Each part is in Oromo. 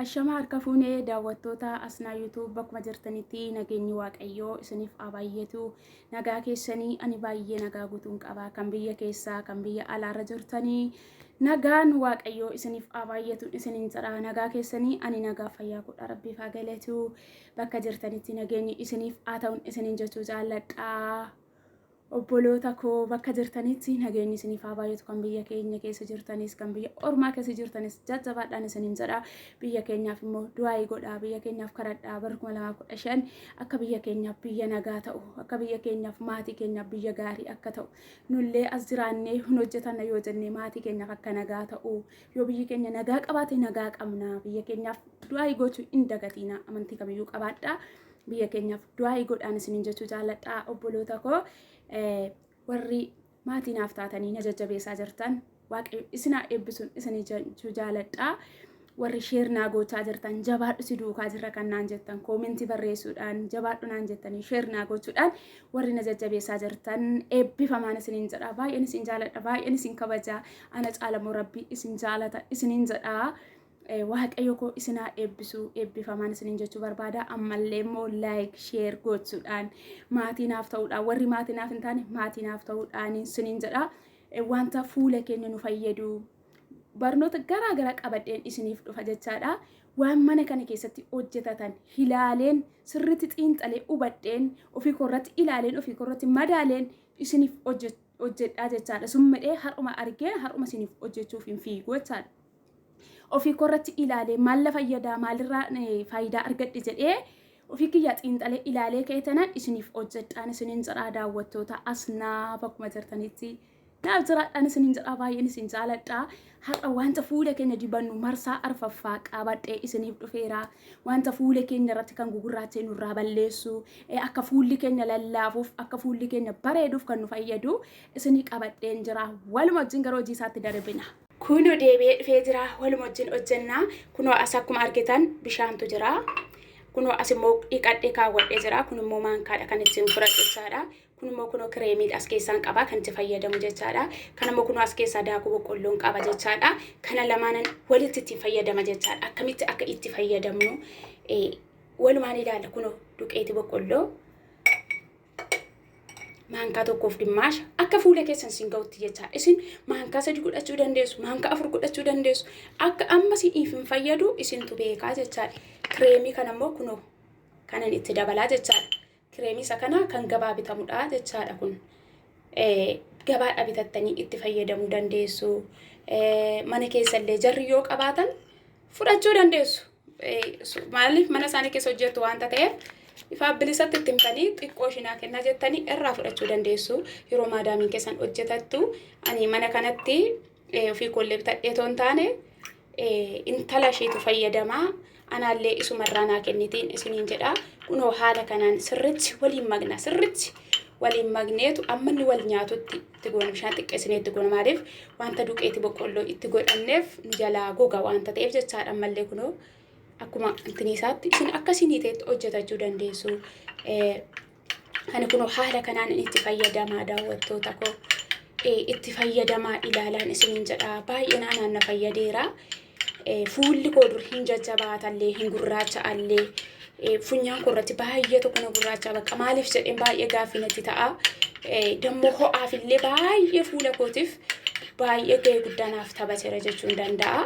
Ashama harka fuunee daawwattoota Asnaa YouTube, bakkuma jirtanitti nageenyi Waaqayyoo isiniif haa baay'atu. Nagaa keessanii? Ani baay'ee nagaa guutuun qaba. Kan biyya keessaa, kan biyya alaarra jirtanii, nagaan Waaqayyoo isiniif haa baay'atu isiniin jedha. Nagaa keessanii? Ani nagaa fayyaa godha, Rabbiif haa galatu. Bakka jirtanitti nageenyi isiniif haa ta'uun isiniin jechuu jaalladha. Obboloota koo, bakka jirtanitti nageenyi isiniif haa baay'atu. Kan biyya keenya keessa jirtanis, kan biyya ormaa keessa jirtanis, jajjabaadhaan isiniin jedha. Biyya keenyaaf immoo du'aayii godhaa, biyya keenyaaf kadhadhaa. Bara 2015 akka biyya keenyaaf biyya nagaa ta'u, akka biyya keenyaaf, maatii keenyaaf biyya gaarii akka ta'u, nullee as jiraannee hin hojjetanna yoo jennee, maatii keenyaaf akka nagaa ta'u, yoo biyyi keenya nagaa qabaate nagaa qabna. Biyya keenyaaf du'aayii gochuu hin dagatiina. Amantii kamiyyuu qabaadhaa, biyya keenyaaf du'aayii godhaan isiniin jechuu jaalladha. Obboloota koo, warri maatii naaf taatanii na jajjabeessaa jirtan, Waaqayyo isinaa eebbisuun isinii jechuu jaaladha. Warri share naa gochaa jirtan, jabaadhu, si duukaa jirra kan naan jettan, koomentii barreessuudhaan jabaadhu naan jettanii, share naa gochuudhaan warri na jajjabeessaa jirtan, eebbifamaan isiniin jedha. Baay'een isin jaaladha, baay'een isin kabaja. Ana caalamoo Rabbi isin jaalata isiniin jedha. Waaqayyo koo isinaa eebbisu, eebbifamaan isiniin jechuu barbaada. Ammallee immoo like, share gochuudhaan maatii naaf ta'uudhaan, warri maatii naaf hin taane maatii naaf ta'uudhaan isiniin jedha. Wanta fuula keenya nu fayyadu barnoota garaa garaa qabadheen isiniif dhufa jechaadha. Waan mana kana keessatti hojjetatan ilaaleen, sirriitti xiinxalee hubadheen, ofii koorratti ilaaleen, ofii koorratti madaaleen isiniif hojjedhaa jechaadha. Sun medhee har'uma argee har'uma isiniif hojjechuuf hin fiigu jechaadha. Ofii koorratti ilaalee, maal na fayyadaa, maalirraa faayidaa argadhe jedhee ofii kiyyaa xiinxalee ilaalee ka'e tanaan isiniif hojjedhaan isiniin jedhaa. Daawwattoota Asnaa, bakkuma jirtanitti naaf jiraadhaan isiniin jedhaa, baay'een isin jaaladha. Har'a wanta fuula keenya dibannu marsaa arfaffaa qabadhee isiniif dhufeera. Wanta fuula keenya irratti kan gugurraachee nurraa balleessu, akka fuulli keenya lallaafuuf, akka fuulli keenya bareeduuf kan nu fayyadu isinii qabadheen jira. Waluma wajjin gara hojii isaatti darbina. Kunoo deebi'ee dhufee jira. Waluma wajjin hojjennaa. Kunoo as akkuma argitan bishaantu jira. Kunoo as immoo dhiqadhee kaawwadhee jira. Kun immoo maankaadha kan ittiin fudhadhu jechaadha. Kun immoo kunoo kireemiidha as keessaan qaba kan itti fayyadamu jechaadha. Kan immoo kunoo as keessaa daakuu boqqolloon qaba jechaadha. Kana lamaanan walitti ittiin fayyadama jechaadha. Akkamitti akka itti fayyadamnu walumaan ilaalla. Kunoo duqeeti boqqolloo maankaa tokkoof dhimmaasha akka fuula keessan sin ga'utti jechaadha. Isin maankaa 3 godhachuu dandeessu, maankaa 4 godhachuu dandeessu. Akka amma isiniif hin fayyadu isintu beekaa jechaadha. Kireemii kana immoo kunoo kanan itti dabalaa jechaadha. Kireemii isa kana kan gabaa bitamudha jechaadha kun. Gabaadha bitattanii itti fayyadamuu dandeessu. Mana keessallee jarri yoo qabaatan fudhachuu dandeessu. Maaliif, mana isaanii keessa hojjettu waanta ta'eef, ifaa bilisatti itti himtanii xiqqoo ishinaa kennaa jettanii irraa fudhachuu dandeessu. Yeroo maadaamiin keessan hojjetattu, ani mana kanatti ofii koollee bitadhee otoo hin taane intala isheetu fayyadamaa, anaallee isumarraa naa kennitiin isiniin jedha. Kunoo haala kanaan sirritti waliin magna, sirritti waliin magneetu amma inni wal nyaatutti itti goona. Bishaan xiqqeessinee itti goona. Maaliif, wanta duqeeti boqqolloo itti godhanneef nu jalaa goga waanta ta'eef jechaadha. Ammallee kunoo akkuma intinii isaatti isin akkasiin ta'etti hojjetachuu dandeessu. Ani kunoo haala kanaan itti fayyadamaa. Daawwattoota koo, itti fayyadamaa ilaalaan isiniin jedha. Baay'een anaan na fayyadeera. Fuulli koo dur hin jajjabaatallee, hin gurraacha'allee, funyaan koo irratti baay'ee tokko na gurraacha bakka, maaliif jedheen baay'ee gaaffii natti ta'a. Dammoo ho'aafillee baay'ee fuula kootiif baay'ee ga'ee guddaa naaf taphateera jechuun danda'a.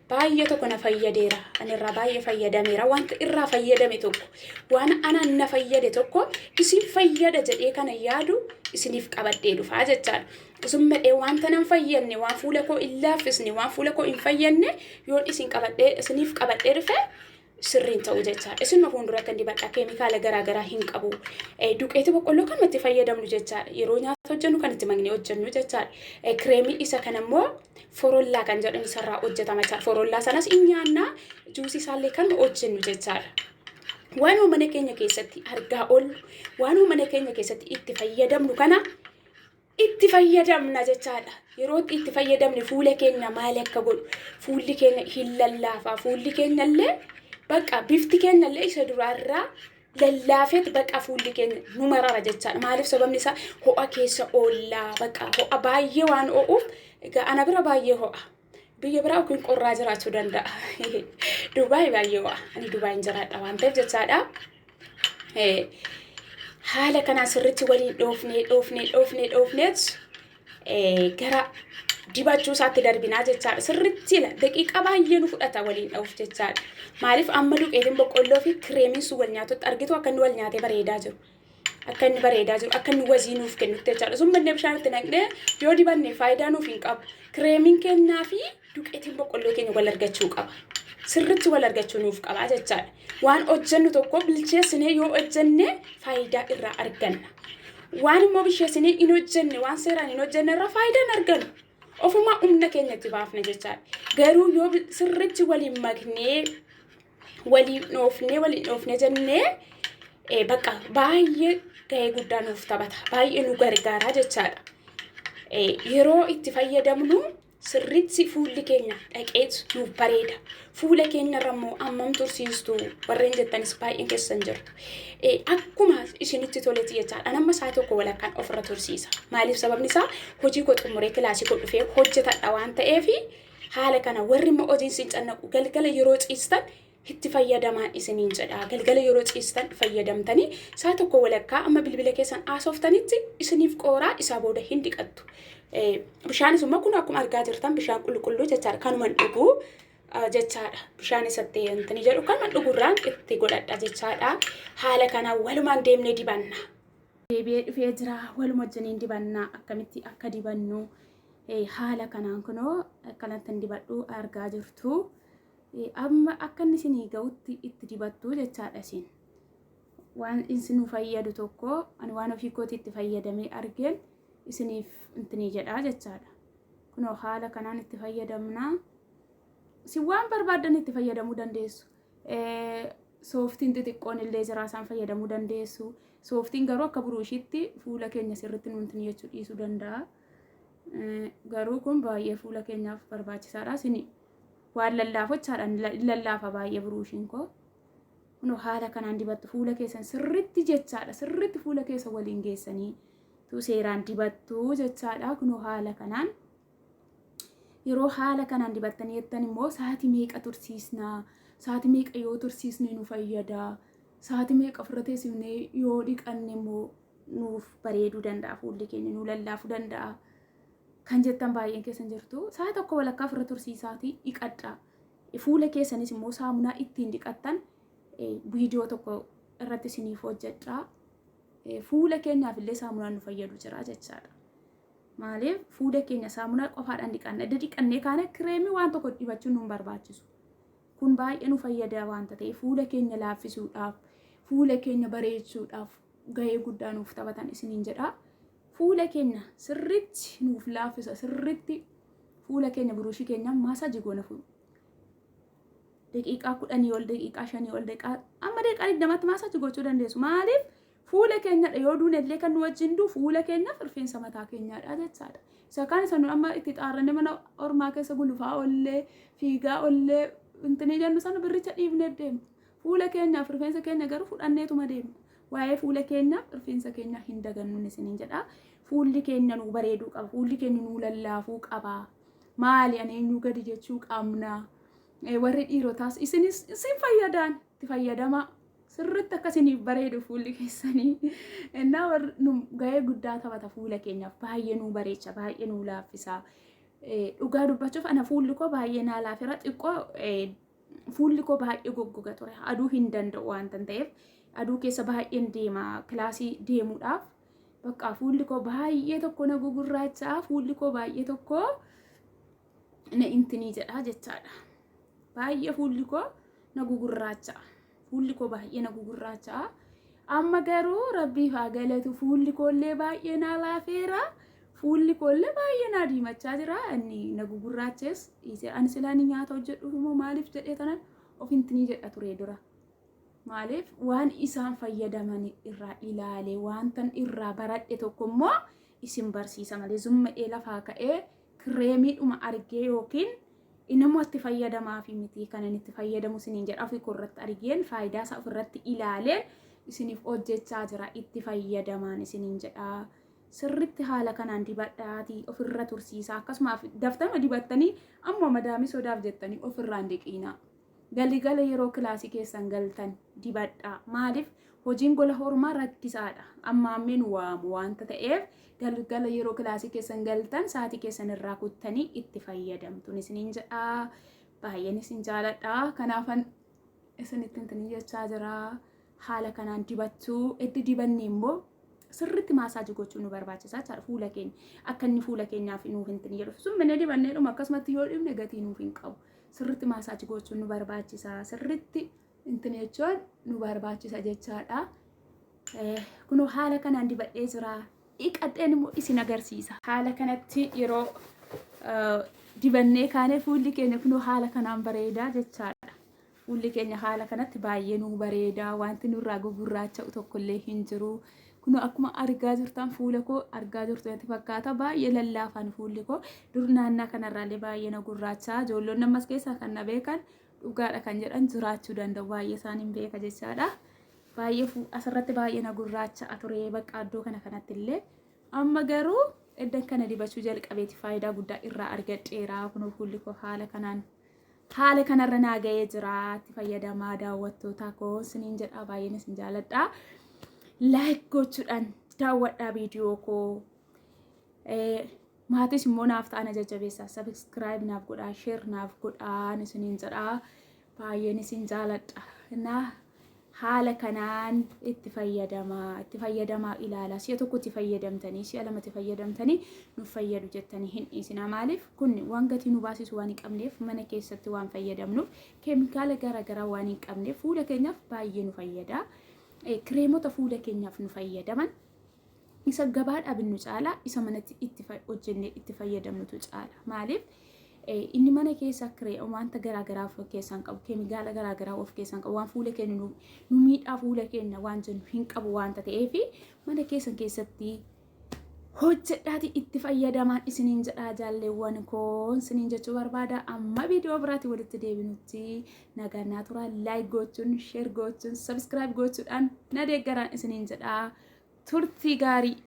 Baay'ee tokko na fayyadeera. Ani irraa baay'ee fayyadameera. Wanta irraa fayyadame tokko, waan anaan na fayyade tokko isin fayyada jedhee kana yaadu isiniif qabadhee dhufaa jechaadha. Isin medhee wanta nan fayyadne, waan fuula koo hin laaffisne, waan fuula koo hin fayyadne yoon isin qabadhee isiniif qabadhee dhufe sirriin ta'u jechaadha. Isinuma fuulduratti kan dibadha, keemikaala garaagaraa hin qabu. Duqeetii boqqolloo kan itti fayyadamnu jechaadha. Yeroo nyaata hojjennu kan itti maknee hojjennu jechaadha. Kireemii isa kana immoo forollaa kan jedhamu isarraa hojjetama jechaadha. Forollaa sanas hin nyaannaa, juusii isaallee kan hojjennu jechaadha. Waanuma mana keenya keessatti argaa oollu, waanuma mana keenya keessatti itti fayyadamnu kana itti fayyadamna jechaadha. Yeroo itti fayyadamne fuula keenya maal akka godhu, fuulli keenya hin lallaafa. Fuulli keenya illee bakka bifti keenya illee isa duraarraa lallaafeet bakka fuulli keenya nu marara jechaadha. Maaliif, sababni isaa ho'a keessa oollaa, bakka ho'a baay'ee waan ho'uuf. Egaa ana bira baay'ee ho'a. Biyya biraa yookiin qorraa jiraachuu danda'a. Dubaay baay'ee ho'a. Ani Dubaayin jiraadha waan ta'eef jechaadha. Haala kanaan sirriitti waliin dhoofnee dhoofnee dhoofnee dhoofneet gara dibachuu isaatti darbinaa jechaadha. Sirriitti daqiiqaa baay'ee nu fudhata waliin dha'uuf jechaadha. Maaliif amma duqeetiin boqqolloo fi kireemiin sun wal nyaatutti argitu akka inni wal nyaatee bareedaa jiru. Akka inni bareedaa jiru, akka inni wazii nuuf kennutti jechaadha. Sun mannee bishaan itti naqnee yoo dibanne faayidaa nuuf hin qabu. Kireemiin keenyaa fi duqeetiin boqqolloo keenya wal argachuu qaba. Sirriitti wal argachuu nuuf qaba jechaadha. Waan hojjennu tokko bilcheessinee yoo hojjenne faayidaa irraa arganna. Waan immoo bilcheessinee hin hojjenne, waan seeraan hin hojjenne irraa faayidaa hin argannu. Ofumaa humna keenya itti baafna jechaadha. Garuu yoo sirriitti waliin maknee waliin dhoofnee waliin dhoofnee jennee bakka baay'ee gahee guddaa nuuf taphata. Baay'ee nu gargaara jechaadha. Yeroo itti fayyadamnu sirriitti fuulli keenya dhaqeet nuuf bareeda. Fuula keenyarra immoo ammam tursiistu warreen jettanis baay'een keessan jirtu. Akkuma isinitti toletti jechaadha. Ani amma sa'a tokko walakkaan ofirra tursiisa. Maaliif sababni isaa hojii koo xumuree kilaasii koo dhufee hojjetadha waan ta'eef haala kana warri immoo hojiin isin cannaqu galgala yeroo ciistan itti fayyadamaan isiniin jedha. Galgala yeroo ciistan fayyadamtanii sa'a tokko walakkaa amma bilbila keessan haasoftanitti isiniif qooraa isaa booda hin dhiqattu. Bishaanis immoo kun akkuma argaa jirtan bishaan qulqulluu jechaadha. Kanuman dhuguu jechaadha. Bishaan isatti intini jedhu kanuman dhugurraan itti godhadha jechaadha. Haala kanaan walumaan deemnee dibanna. Deebi'ee dhufee jira. Waluma wajjiniin dibanna. Akkamitti akka dibannu haala kanaan kunoo akkanatti hin dibadhu argaa jirtu. Amma akka inni isinii ga'utti itti dibattu jechaadha isin. Waan isin nu fayyadu tokko ani waan ofii kootii itti fayyadamee argeen isiniif intinii jedhaa jechaadha. Kunoo haala kanaan itti fayyadamna. Isin waan barbaaddan itti fayyadamuu dandeessu. Sooftiin xixiqqoon illee jira isaan fayyadamuu dandeessu. Sooftiin garuu akka buruushiitti fuula keenya sirriitti nu intinii jechuu dhiisuu danda'a. Garuu kun baay'ee fuula keenyaaf barbaachisaadha. Isin waan lallaafochaadha lallaafa baay'ee buruushiin koo. Kunoo haala kanaan dibattu fuula keessan sirriitti jechaadha. Sirriitti fuula keessa waliin geessanii tu seeraan dibattu jechaadha. Kunoo haala kanaan yeroo haala kanaan dibattanii jettan immoo sa'aatii meeqa tursiisnaa? Sa'aatii meeqa yoo tursiisne nu fayyada? Sa'aatii meeqa ofirra teessifnee yoo dhiqanne immoo nuuf bareeduu danda'a fuulli keenya nu lallaafuu danda'a kan jettan baay'een keessan jirtu. Sa'a tokko walakkaa ofirra tursiisaatii dhiqadhaa. Fuula keessanis immoo saamunaa ittiin dhiqattan viidiyoo tokko irratti isiniif hojjedhaa. Fuula keenyaaf illee saamunaan nu fayyadu jira jechaadha. Maaliif fuula keenya saamunaa qofaadhaan dhiqanna. Edda dhiqannee kaane kireemii waan tokko dibachuun nu hin barbaachisu. Kun baay'ee nu fayyada waanta ta'eef fuula keenya laaffisuudhaaf, fuula keenya bareechuudhaaf gahee guddaa nuuf taphatan isiniin jedha. Fuula keenya sirriitti nuuf laaffisa sirriitti fuula keenya buruushii keenya maasaajii goona fuula. Daqiiqaa 10 ol daqiiqaa 5 ol daqiiqaa amma daqiiqaa 20tti maasaajii gochuu dandeessu. Maaliif fuula keenyadha yoo duune illee kan nu wajjin du'u fuula keenyaaf rifeensa mataa keenyaadha jechaadha. Isa kaan isa nu amma itti xaarranne mana ormaa keessa gulufaa ollee fiigaa ollee intinii jennu sana birricha dhiifnee deemna. Fuula keenyaaf rifeensa keenya garuu fudhanneetuma deemna. Waa'ee fuula keenyaaf rifeensa keenyaa hin dagannuun isiniin jedha. Fuulli keenya nuu bareeduu qaba. Fuulli keenya nuu lallaafuu qaba. Maali ani eenyuu gadi jechuu qabna. Warri dhiirotaas isinis isin fayyadaan itti fayyadamaa. Sirriitti akka isiniif bareedu fuulli keessanii. Innaa warri nu gahee guddaa taphata fuula keenyaaf baay'ee nuu bareecha baay'ee nuu laaffisa. Dhugaa dubbachuuf ana fuulli koo baay'ee naa laafera xiqqoo fuulli koo baay'ee goggoga ture. Aduu hin danda'u waan ta'eef aduu keessa baay'een deema kilaasii deemuudhaaf. Bakka fuulli koo baay'ee tokko na gugurraacha'a fuulli koo baay'ee tokko na intinii jedha jechaadha. Baay'ee fuulli koo na gugurraacha'a. Fuulli koo baay'ee na gugurraacha'a. Amma garuu rabbiif haa galatu fuulli koollee baay'ee naa laafeera. Fuulli koollee baay'ee naa diimachaa jira. Inni na gugurraachees dhiisee ani silaa ni nyaata hojjedhuuf immoo maaliif jedhee tanan of intinii jedha ture dura. Maaliif waan isaan fayyadaman irraa ilaalee waantan irraa baradhe tokko immoo isin barsiisa malee zumma'ee lafaa ka'ee kireemiidhuma argee yookiin inammoo itti fayyadamaafi miti kanan itti fayyadamu isiniin jedha ofii koo irratti argeen faayidaa isaa ofirratti ilaaleen isiniif hojjechaa jira itti fayyadamaan isiniin jedha. Sirritti haala kanaan dibadhaatii ofirra tursiisaa. Akkasumas daftama dibattanii amma madaamii sodaaf jettanii ofirraan dhiqiinaa. Galigala yeroo kilaasii keessan galtan dibadhaa. Maaliif hojiin gola hormaa rakkisaadha. Amma ammeen waamu waanta ta'eef galgala yeroo kilaasii keessan galtan sa'aatii keessan irraa kuttanii itti fayyadamtu. Isiniin jedhaa, baay'een isin jaaladha. Kanaafan isinitti intini jechaa jira. Haala kanaan dibachuu itti dibanne immoo sirriitti massage gochuun nu barbaachisa jechaadha fuula keenya. Akka inni fuula keenyaaf nuuf hin jedhu. Summine dibanneedhuma akkasumatti yoo dhibne gatii nuuf hin qabu. Sirriitti massage gochuun nu barbaachisa. Sirriitti intini jechuun nu barbaachisa jechaadha. Kunoo haala kanaan dibadhee jira. Dhiqadheen immoo isin agarsiisa. Haala kanatti yeroo dibannee kaanee fuulli keenya kunoo haala kanaan bareedaa jechaadha. Fuulli keenya haala kanatti baay'ee nu bareedaa. Wanti nurraa gugurraacha'u tokkollee hin jiru. Kunoo akkuma argaa jirtan fuula koo argaa jirtu natti fakkaata. Baay'ee lallaafaan fuulli koo. Dur naannaa kanarraallee baay'ee na gurraacha. Ijoollonni ammas keessaa kan na beekan dhugaadha kan jedhan jiraachuu danda'u. Baay'ee isaan hin beeka jechaadha. Baay'ee asirratti baay'ee na gurraacha ture bakka iddoo kana kanatti illee. Amma garuu eddan kana dibachuu jalqabeeti faayidaa guddaa irraa argadheera. Kunoo fuulli koo haala kanaan haala kanarra naa ga'ee jira. Itti fayyadamaa daawwattoota koo isiniin jedha, baay'een isin jaaladha. Like gochuudhaan daawwadhaa viidiyoo koo. Maatis immoo naaf ta'an jajjabeessaa. Subscribe naaf godhaa, share naaf godhaa isiniin jedha. Baay'een isin jaaladha. Na haala kanaan itti fayyadamaa, itti fayyadamaa ilaalaa. Si'a tokko itti fayyadamtanii, si'a lama itti fayyadamtanii nuuf fayyadu jettanii hin dhiisinaa. Maaliif kun waan gatii nu baasisu waan hin qabneef, mana keessatti waan fayyadamnuuf, keemikaala garaagaraa waan hin qabneef fuula keenyaaf baay'ee nu fayyada. Kireemota fuula keenyaaf nu fayyadaman isa gabaadhaa binnu caalaa isa manatti itti hojjennee itti fayyadamnutu caala. Maaliif inni mana keessa wanta garaagaraa of keessaa qabu, keemikaala garaagaraa of keessaa qabu, waan fuula keenya nu miidhaa fuula keenya waan jennu hin qabu waanta ta'eef mana keessan keessatti hojjedhaati itti fayyadamaan isiniin jedhaa, jaalleewwan koo isiniin jechuu barbaada. Amma viidiyoo biraatti walitti deebinutti nagaan naa turaa. Like gochuun, share gochuun, subscribe gochuudhaan na deeggaraan isiniin jedhaa. Turtii gaarii.